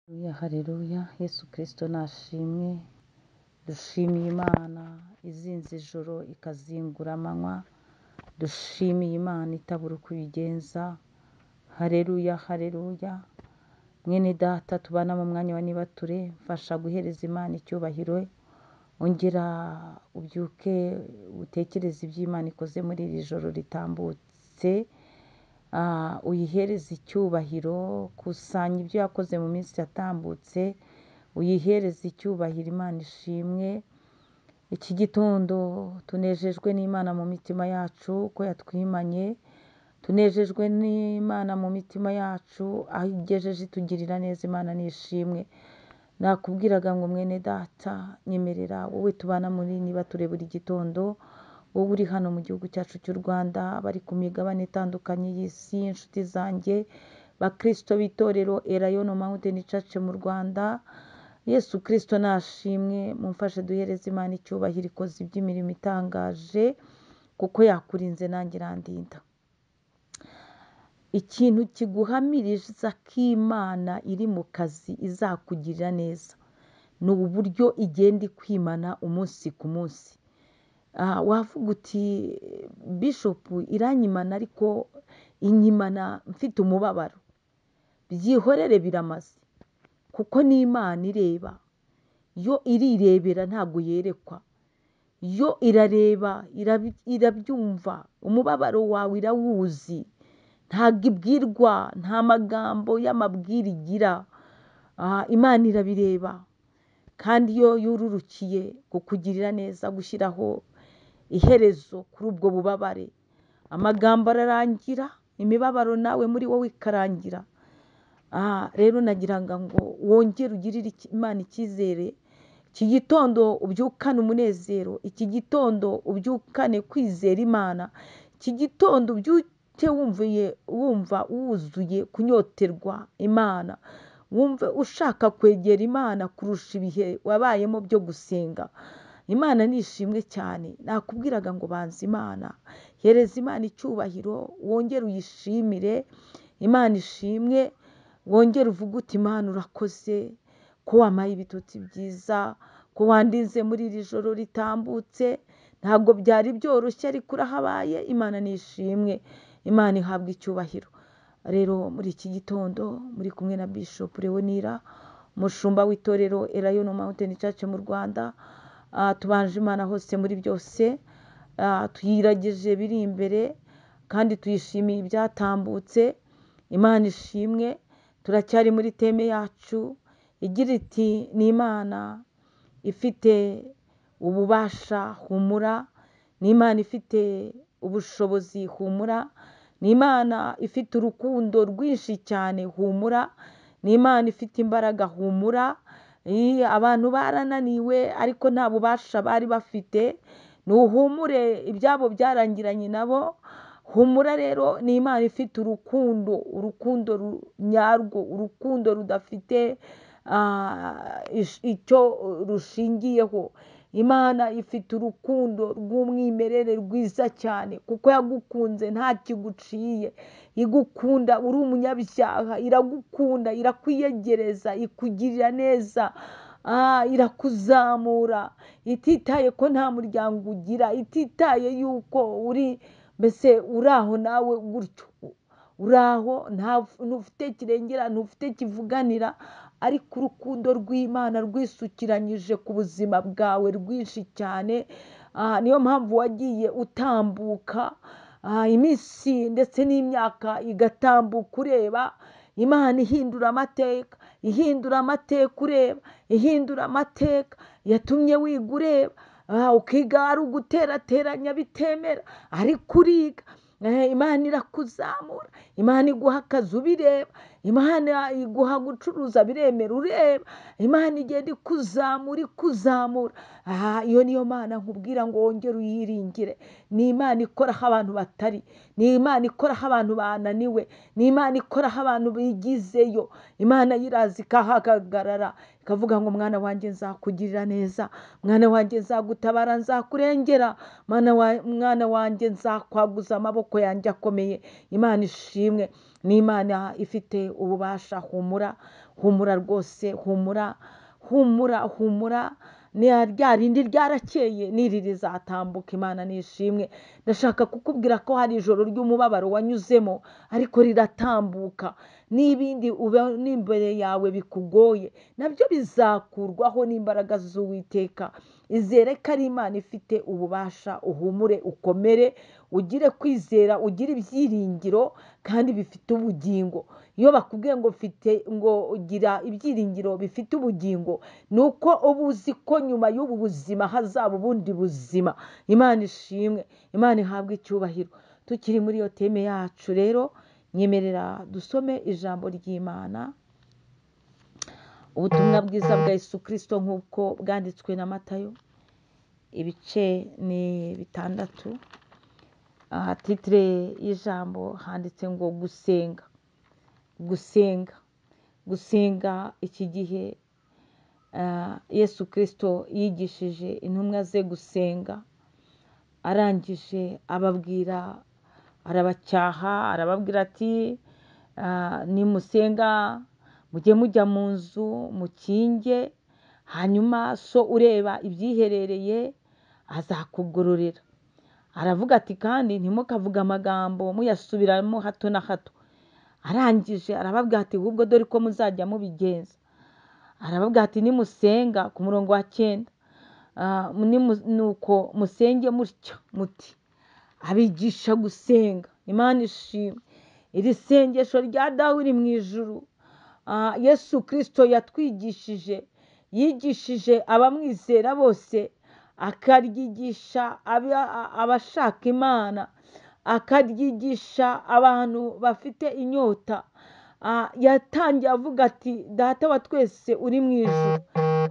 Haleluya, haleluya, Yesu Kristo nashimwe. Dushimiye Imana izinze ijoro ikazingura amanywa, dushimiye Imana itabura uko ibigenza. Haleluya, haleluya. Mwene data tubana mu mwanya wa nibature, mfasha guhereza Imana icyubahiro, ongera ubyuke utekereze ibyo Imana ikoze muri iri joro ritambutse, uyihereze icyubahiro, kusanya ibyo yakoze mu minsi yatambutse, uyihereze icyubahiro. Imana ishimwe. Iki gitondo tunejejwe n'Imana mu mitima yacu ko yatwimanye, tunejejwe n'Imana mu mitima yacu aho igejeje itugirira neza. Imana nishimwe. Nakubwiraga ngo mwene data nyemerera wowe tubana muri nibature buri gitondo, wowe uri hano mu gihugu cyacu cy'u Rwanda, bari ku migabane itandukanye y'isi, inshuti zanjye bakristo b'itorero Elayono Mountain Church mu Rwanda, Yesu Kristo nashimwe. Mumfashe duhereze Imana icyubahiro ikoze iby'imirimo itangaje, kuko yakurinze nanjye irandinda. Ikintu kiguhamiriza ko Imana iri mu kazi izakugirira neza ni uburyo igenda ikwimana umunsi ku munsi. Wavuga uti Bishop iranyimana ariko inyimana mfite umubabaro. Byihorere biramaze, kuko ni Imana ireba, yo irirebera ntabwo yerekwa, yo irareba, irabyumva, umubabaro wawe irawuzi, ntabwo ibwirwa, nta magambo y'amabwire igira. Imana irabireba, kandi iyo yururukiye kukugirira neza, gushyiraho iherezo kuri ubwo bubabare, amagambo ararangira, imibabaro nawe muri wowe ikarangira. Rero nagira ngo wongere ugirire Imana icyizere, iki gitondo ubyukane umunezero, iki gitondo ubyukane kwizera Imana, iki gitondo ubyuke wumva wuzuye kunyoterwa Imana, wumve ushaka kwegera Imana kurusha ibihe wabayemo byo gusenga. Imana nishimwe cyane. Nakubwiraga ngo banza Imana, hereza Imana icyubahiro, wongere uyishimire. Imana ishimwe, wongere uvuge uti Imana urakoze ko wampaye ibitotsi byiza, ko wandinze muri iri joro ritambutse, ntabwo byari byoroshye ariko urahabaye. Imana nishimwe, Imana ihabwa icyubahiro. Rero muri iki gitondo muri kumwe na Bishop Leonira, umushumba w'itorero Elayono Mountain Church mu Rwanda. Tubanje Imana hose muri byose, tuyirageje biri imbere kandi tuyishimiye ibyatambutse. Imana ishimwe. Turacyari muri teme yacu igira iti ni Imana ifite ububasha humura, ni Imana ifite ubushobozi humura, ni Imana ifite urukundo rwinshi cyane humura, ni Imana ifite imbaraga humura. Abantu barananiwe ariko nta bubasha bari bafite, nuhumure ibyabo byarangiranye nabo. Humura rero ni Imana ifite urukundo, urukundo nyarwo, urukundo rudafite icyo rushingiyeho. Imana ifite urukundo rw'umwimerere rwiza cyane, kuko yagukunze nta kiguciye, igukunda uri umunyabyaha, iragukunda, irakwiyegereza, ikugirira neza, irakuzamura, ititaye ko nta muryango ugira, ititaye yuko uri mbese uri aho nawe gutyo, uri aho ntufite kirengera, ntufite kivuganira, ariko urukundo rw'Imana rwisukiranyije ku buzima bwawe rwinshi cyane. Niyo mpamvu wagiye utambuka iminsi ndetse n'imyaka igatambuka ureba Imana ihindura amateka, ihindura amateka ureba, ihindura amateka yatumye wiga ureba, ukiga ari uguterateranya bitemera ariko uriga. Imana irakuzamura, Imana iguha akazi ubireba, Imana iguha gucuruza biremera ureba, Imana igenda ikuzamura ikuzamura. Iyo niyo Mana nkubwira ngo wongere uyiringire. Ni Imana ikoraho abantu batari, ni Imana ikoraho abantu bananiwe, ni Imana ikoraho abantu bigizeyo. Imana yiraza ikahagarara ikavuga ngo mwana wanjye nzakugirira neza, mwana wanjye nzagutabara, nzakurengera, mwana wanjye nzakwaguza amaboko yanjye akomeye. Imana ishimwe. N'Imana ifite ububasha. Humura, humura rwose, humura, humura, humura. Rya rindi ryarakeye n'iri rizatambuka. Imana nishimwe. Ndashaka kukubwira ko hari ijoro ry'umubabaro wanyuzemo ariko riratambuka, n'ibindi ubona imbere yawe bikugoye nabyo bizakurwaho n'imbaraga z'Uwiteka. Izere ko ari Imana ifite ububasha, uhumure, ukomere, ugire kwizera, ugire ibyiringiro kandi bifite ubugingo. Iyo bakubwiye ngo mfite, ngo ugira ibyiringiro bifite ubugingo, ni uko uba uzi ko nyuma y'ubu buzima hazaba ubundi buzima. Imana ishimwe, Imana ihabwe icyubahiro. Tukiri muri iyo teme yacu rero, nyemerera dusome ijambo ry'Imana, ubutumwa bwiza bwa Yesu Kristo nk'uko bwanditswe na Matayo, ibice ni 6. Titire y'ijambo handitse ngo gusenga, gusenga, gusenga. Iki gihe Yesu Kristo yigishije intumwa ze gusenga, arangije ababwira, arabacyaha, arababwira ati nimusenga mujye mujya mu nzu mukinge, hanyuma so ureba ibyiherereye azakugororera. Aravuga ati kandi ntimukavuge amagambo muyasubiramo hato na hato. Arangije arababwira ati ahubwo dore ko muzajya mubigenza. Arababwira ati nimusenga, ku murongo wa 9, nuko musenge mutya muti. Abigisha gusenga. Imana ishimwe. Iri sengesho rya Dawe uri mu ijuru, Yesu Kristo yatwigishije, yigishije abamwizera bose, akaryigisha abashaka Imana, akaryigisha abantu bafite inyota. Yatangiye avuga ati Data wa twese uri mu ijuru.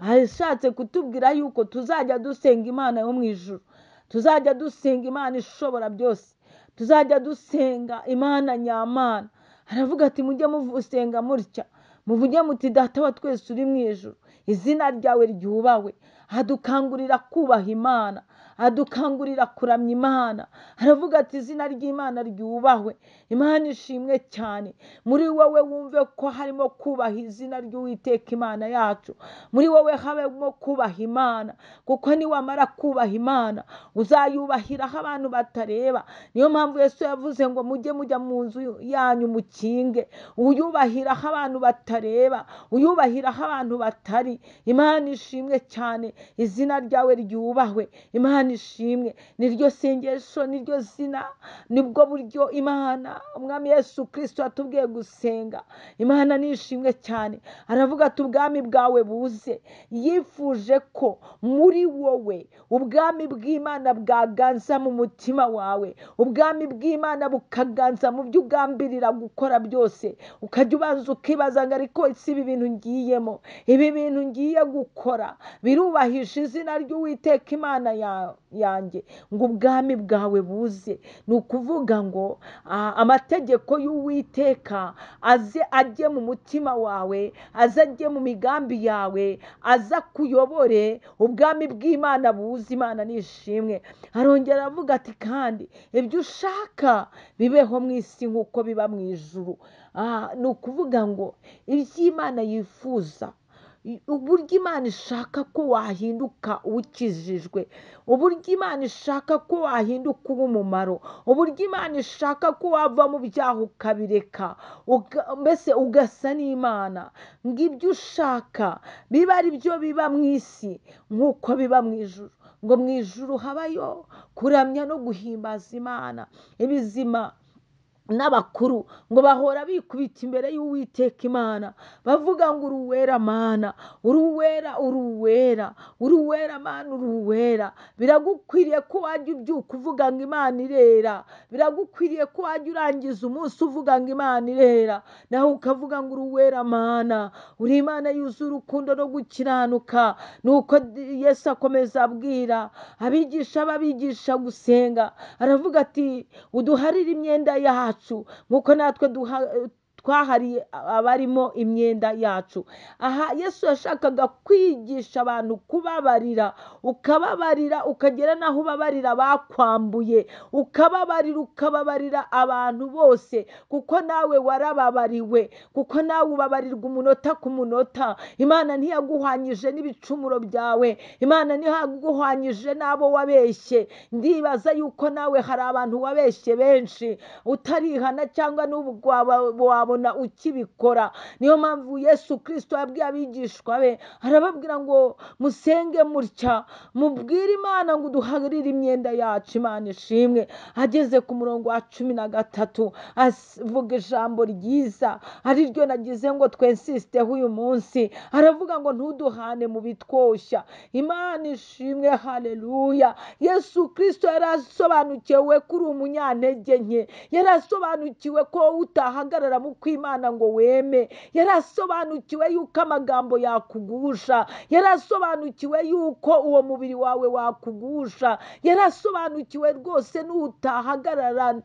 Ashatse kutubwira yuko tuzajya dusenga Imana yo mu ijuru, tuzajya dusenga Imana ishobora byose, tuzajya dusenga Imana nyamana. Aravuga ati mujye musenga mutya, muvuge muti Data wa twese uri mu ijuru, izina ryawe ryubahwe. Adukangurira kubaha Imana, adukangurira kuramya Imana. Aravuga ati izina ry'Imana ryubahwe. Imana ishimwe cyane. Muri wowe wumve ko harimo kubaha izina ry'Uwiteka Imana yacu, muri wowe habemo kubaha Imana, kuko niwamara kubaha Imana uzayubahiraho abantu batareba. Niyo mpamvu Yesu yavuze ngo mujye mujya mu nzu yanyu mukinge, uyubahiraho abantu batareba, uyubahiraho abantu batari. Imana ishimwe cyane, izina ryawe ryubahwe. Imana ishimwe. Niryo sengesho, niryo zina, nibwo buryo Imana Umwami Yesu Kristo atubwiye gusenga. Imana nishimwe cyane. Aravuga ati ubwami bwawe buze. Yifuje ko muri wowe ubwami bw'Imana bwaganza mu mutima wawe, ubwami bw'Imana bukaganza mu byo ugambirira gukora byose. Ukajya ubanza ukibaza ngo ariko si ibi bintu ngiyemo, ibi bintu ngiye gukora birubahisha izina ry'Uwiteka Imana yanjye, ngo ubwami bwawe buze. Ni ukuvuga ngo amategeko y'Uwiteka aze ajye mu mutima wawe, aze ajye mu migambi yawe, aze akuyobore, ubwami bw'Imana buze. Imana nishimwe. Arongera avuga ati kandi ibyo ushaka bibeho mu isi nk'uko biba mu ijuru. Ni ukuvuga ngo iby'Imana yifuza, uburyo Imana ishaka ko wahinduka ukijijwe, uburyo Imana ishaka ko wahinduka uba umumaro, uburyo Imana ishaka ko wava mu byaha ukabireka, mbese ugasa n'Imana, ngo ibyo ushaka biba ari byo biba mu isi nk'uko biba mu ijuru. Ngo mu ijuru habayo kuramya no guhimbaza Imana. Ibizima n'abakuru ngo bahora bikubita imbere y'Uwiteka Imana, bavuga ngo uri uwera Mana, uri uwera, uri uwera, uri uwera Mana, uri uwera. Biragukwiriye ko wajya ubyuka uvuga ngo Imana irera, biragukwiriye ko wajya urangiza umunsi uvuga ngo Imana irera, nawe ukavuga ngo uri uwera Mana, uri Imana yuzuye urukundo no gukiranuka. Nuko Yesu akomeza abwira abigisha babigisha gusenga, aravuga ati uduharire imyenda yacu nk'uko natwe twahariye abarimo imyenda yacu. Aha Yesu yashakaga kwigisha abantu kubabarira, ukababarira ukagera n'aho ubabarira bakwambuye, ukababarira ukababarira abantu bose, kuko nawe warababariwe, kuko nawe ubabarirwa umunota ku munota. Imana ntiyaguhwanyije n'ibicumuro byawe, Imana ntiyaguhwanyije n'abo wabeshye. Ndibaza yuko nawe hari abantu wabeshye benshi utarihana, cyangwa n'ubu wabona ukibikora. Niyo mpamvu Yesu Kristo yabwiye abigishwa be, arababwira ngo musenge mutya, mubwire Imana ngo uduharire imyenda yacu. Imana ishimwe. Ageze ku murongo wa 13 avuga ijambo ryiza ariryo nagize ngo twensisiteho uyu munsi. Aravuga ngo ntuduhane mu bitwoshya. Imana ishimwe, haleluya. Yesu Kristo yarasobanukiwe ko uri umunyantege nke, yarasobanukiwe ko utahagarara mu kw'Imana ngo weme, yarasobanukiwe yuko amagambo yakugusha, yarasobanukiwe yuko uwo mubiri wawe wakugusha, yarasobanukiwe rwose n'utahagarara,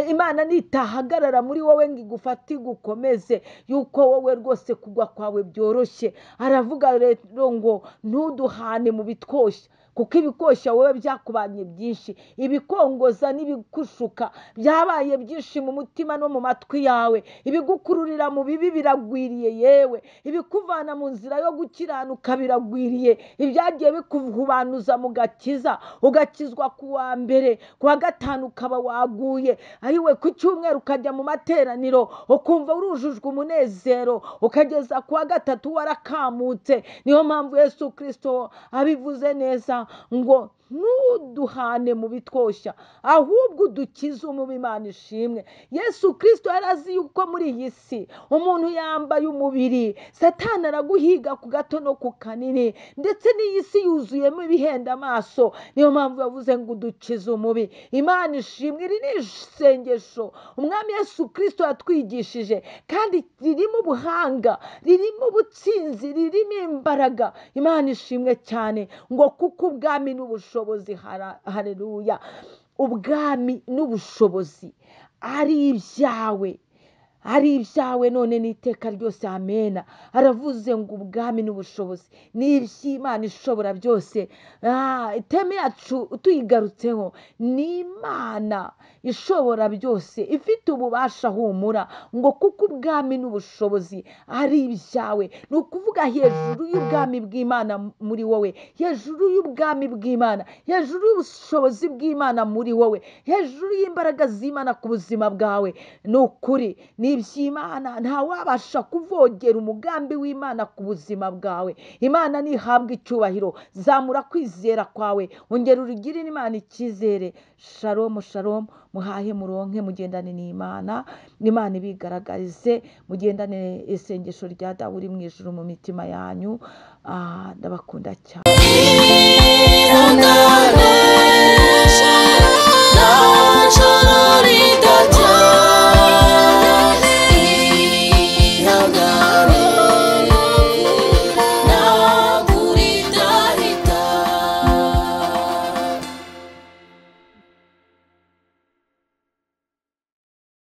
Imana nitahagarara muri wowe ngo igufate igukomeze, yuko wowe rwose kugwa kwawe byoroshye. Aravuga rero ngo ntuduhane mu bitwoshya, kuko ibikoshya wowe byakubanye byinshi, ibikongoza n'ibikushuka byabaye byinshi mu mutima no mu matwi yawe, ibigukururira mu bibi biragwiriye, yewe ibikuvana mu nzira yo gukiranuka biragwiriye, ibyagiye bikuhubanuza mu gakiza, ugakizwa ku wa mbere, ku wa gatanu ukaba waguye, ayiwe ku cyumweru ukajya mu materaniro ukumva urujujwe umunezero, ukageza ku wa gatatu warakamutse. Niyo mpamvu Yesu Kristo abivuze neza ngo ntuduhane mu bitwoshya, ahubwo udukize umubi. Imana ishimwe. Yesu Kristo yarazi yuko muri iyi si umuntu yambaye umubiri, Satani araguhiga ku gato no ku kanini, ndetse n'iyi si yuzuyemo ibihenda amaso. Niyo mpamvu yavuze ngo udukize umubi. Imana ishimwe. Iri ni isengesho Umwami Yesu Kristo yatwigishije, kandi ririmo ubuhanga, ririmo ubutsinzi, ririmo imbaraga. Imana ishimwe cyane, ngo kuko ubwami n'ubushobozi, haleluya, ubwami n'ubushobozi ari ibyawe, ari ibyawe none n'iteka ryose, amena. Aravuze ngo ubwami n'ubushobozi ni iby'Imana ishobora byose. Iteme yacu tuyigarutseho, ni Imana ishobora byose, ifite ububasha. Humura, ngo kuko ubwami n'ubushobozi ari ibyawe. Ni ukuvuga hejuru y'ubwami bw'Imana muri wowe, hejuru y'ubwami bw'Imana, hejuru y'ubushobozi bw'Imana muri wowe, hejuru y'imbaraga z'Imana ku buzima bwawe. Ni ukuri ni iby'Imana, ntawabasha kuvogera umugambi w'Imana ku buzima bwawe. Imana ntihabwa icyubahiro. Zamura kwizera kwawe, ongera urugirire Imana icyizere. Shalom, shalom. Muhahe muronke, mugendane n'Imana, Imana ibigaragarize, mugendane isengesho rya Dawe uri mu ijuru mu mitima yanyu. Ndabakunda cyane.